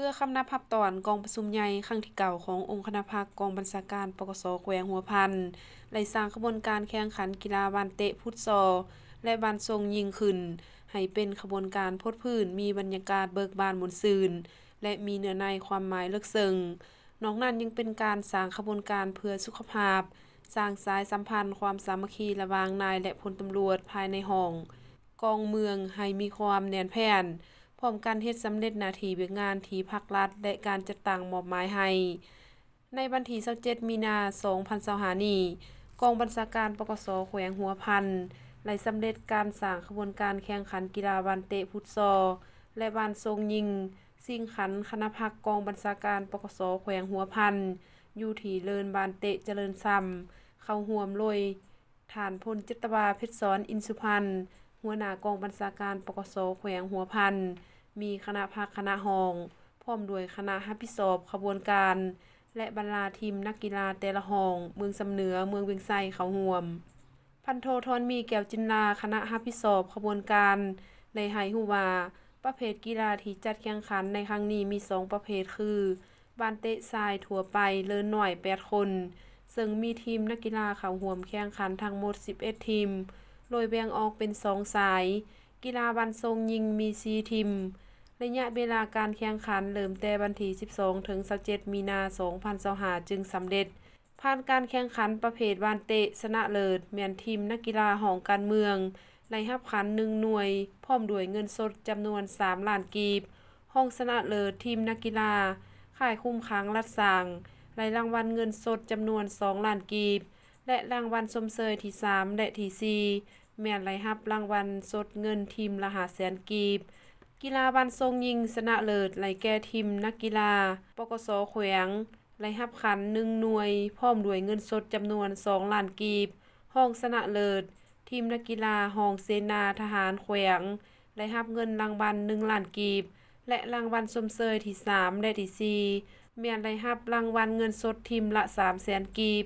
ພື່ອຄຳນັບຮັບຕອນກອງປະຊຸມໃຫຍ່ຄັ້ງທີເກົ້າຂອງອົງຄະນະພັກກອງບັນຊາການ ປກສ ແຂວງຫົວພັນ ໄດ້ສ້າງຂະບວນການແຂ່ງຂັນກິລາບານເຕະຟຸດຊໍ ແລະ ບານຊົງຍິງຂຶ້ນ ໃຫ້ເປັນຂະບວນການພົດພື້ນ ມີບັນຍາກາດເບີກບານມ່ວນຊື່ນ ແລະ ມີເນື້ອໃນຄວາມໝາຍເລິກເຊິ່ງ. ນອກນັ້ນຍັງເປັນການສ້າງຂະບວນການເພື່ອສຸຂະພາບ, ສ້າງສາຍສຳພັນຄວາມສາມັກຄີລະຫວ່າງນາຍ ແລະ ພົນຕຳຫຼວດພາຍໃນຫ້ອງກອງເມືອງໃຫ້ມີຄວາມແໜ້ນແຟ້ນ, ພ້ອມກັນເຮັດສຳເລັດໜ້າທີ່ວຽກງານທີ່ພັກລັດ ແລະ ການຈັດຕັ້ງມອບໝາຍໃຫ້. ໃນວັນທີຊາວເຈັດ ມີນາ ສອງພັນຊາວຫ້ານີ້, ກອງບັນຊາການ ປກສ ແຂວງຫົວພັນ ໄດ້ສຳເລັດການສ້າງຂະບວນການແຂ່ງຂັນກິລາບານເຕະຟຸດຊໍ ແລະ ບານຊົງຍິງ ຊິງຂັນຄະນະພັກກອງບັນຊາການ ປກສ ແຂວງຫົວພັນ ຢູ່ທີ່ເລີນບານເຕະຈະເລີນຊຳ, ເຂົ້າຮ່ວມໂດຍ ທ່ານ ພົນຈັດຕະວາ ເພັດສອນ ອິນສຸພັນ ຫົວໜ້າກອງບັນຊາການ ປກສ ແຂວງຫົວພັນ, ມີຄະນະພັກຄະນະຫ້ອງ ພ້ອມດ້ວຍຄະນະຮັບຜິດຊອບຂະບວນການ ແລະ ບັນດາທີມນັກກິລາແຕ່ລະຫ້ອງ ເມືອງຊຳເໜືອ, ເມືອງວຽງໄຊ ເຂົ້າຮ່ວມ. ພັນໂທ ທອນມີ ແກ້ວຈິນລາ ຄະນະຮັບຜິດຊອບຂະບວນການ ໄດ້ໃຫ້ຮູ້ວ່າ ປະເພດກິລາທີ່ຈັດແຂ່ງຂັນໃນຄັ້ງນີ້ມີສອງປະເພດຄື ບານເຕະຊາຍທົ່ວໄປເລີນໜ້ອຍແປດຄົນ, ເຊິ່ງມີທີມນັກກິລາເຂົ້າຮ່ວມແຂ່ງຂັນທັງໝົດສິບເອັດທີມ, ໂດຍແບ່ງອອກເປັນສອງສາຍ. ກິລາບານຊົງຍິງມີສີ່ທີມ. ໄລຍະເວລາການແຂ່ງຂັນເລີ່ມແຕ່ວັນທີສິບສອງ ເຖິງ ຊາວເຈັດ ມີນາ ສອງພັນຊາວຫ້າ ຈຶ່ງສຳເລັດ. ຜ່ານການແຂ່ງຂັນປະເພດບານເຕະຊະນະເລີດ ແມ່ນທີມນັກກິລາຫ້ອງການເມືອງ ໄດ້ຮັບຂັນໜຶ່ງໜ່ວຍ ພ້ອມດ້ວຍເງິນສົດຈຳນວນສາມລ້ານກີບ. ຮອງຊະນະເລີດ ທີມນັກກິລາຄ້າຍຄຸມຂັງລັດສ້າງ ໄດ້ລາງວັນເງິນສົດຈຳນວນສອງລ້ານກີບ ແລະ ລາງວັນຊົມເຊີຍທີສາມ ແລະ ທີສີ່ ແມ່ນໄດ້ຮັບລາງວັນສົດເງິນທີມລະຫ້າແສນກີບ. ກິລາບານຊົງຍິງຊະນະເລີດ ໄດ້ແກ່ທີມນັກກິລາ ປກສ ແຂວງ ໄດ້ຮັບຂັນໜຶ່ງໜ່ວຍ ພ້ອມດ້ວຍເງິນສົດຈຳນວນສອງລ້ານກີບ. ຮອງຊະນະເລີດ ທີມນັກກິລາຫ້ອງເສນາທະຫານແຂວງ ໄດ້ຮັບເງິນລາງວັນໜຶ່ງລ້ານກີບ ແລະ ລາງວັນຊົມເຊີຍທີສາມ ແລະ ທີສີ່ ແມ່ນໄດ້ຮັບລາງວັນເງິນສົດທີມລະສາມແສນກີບ.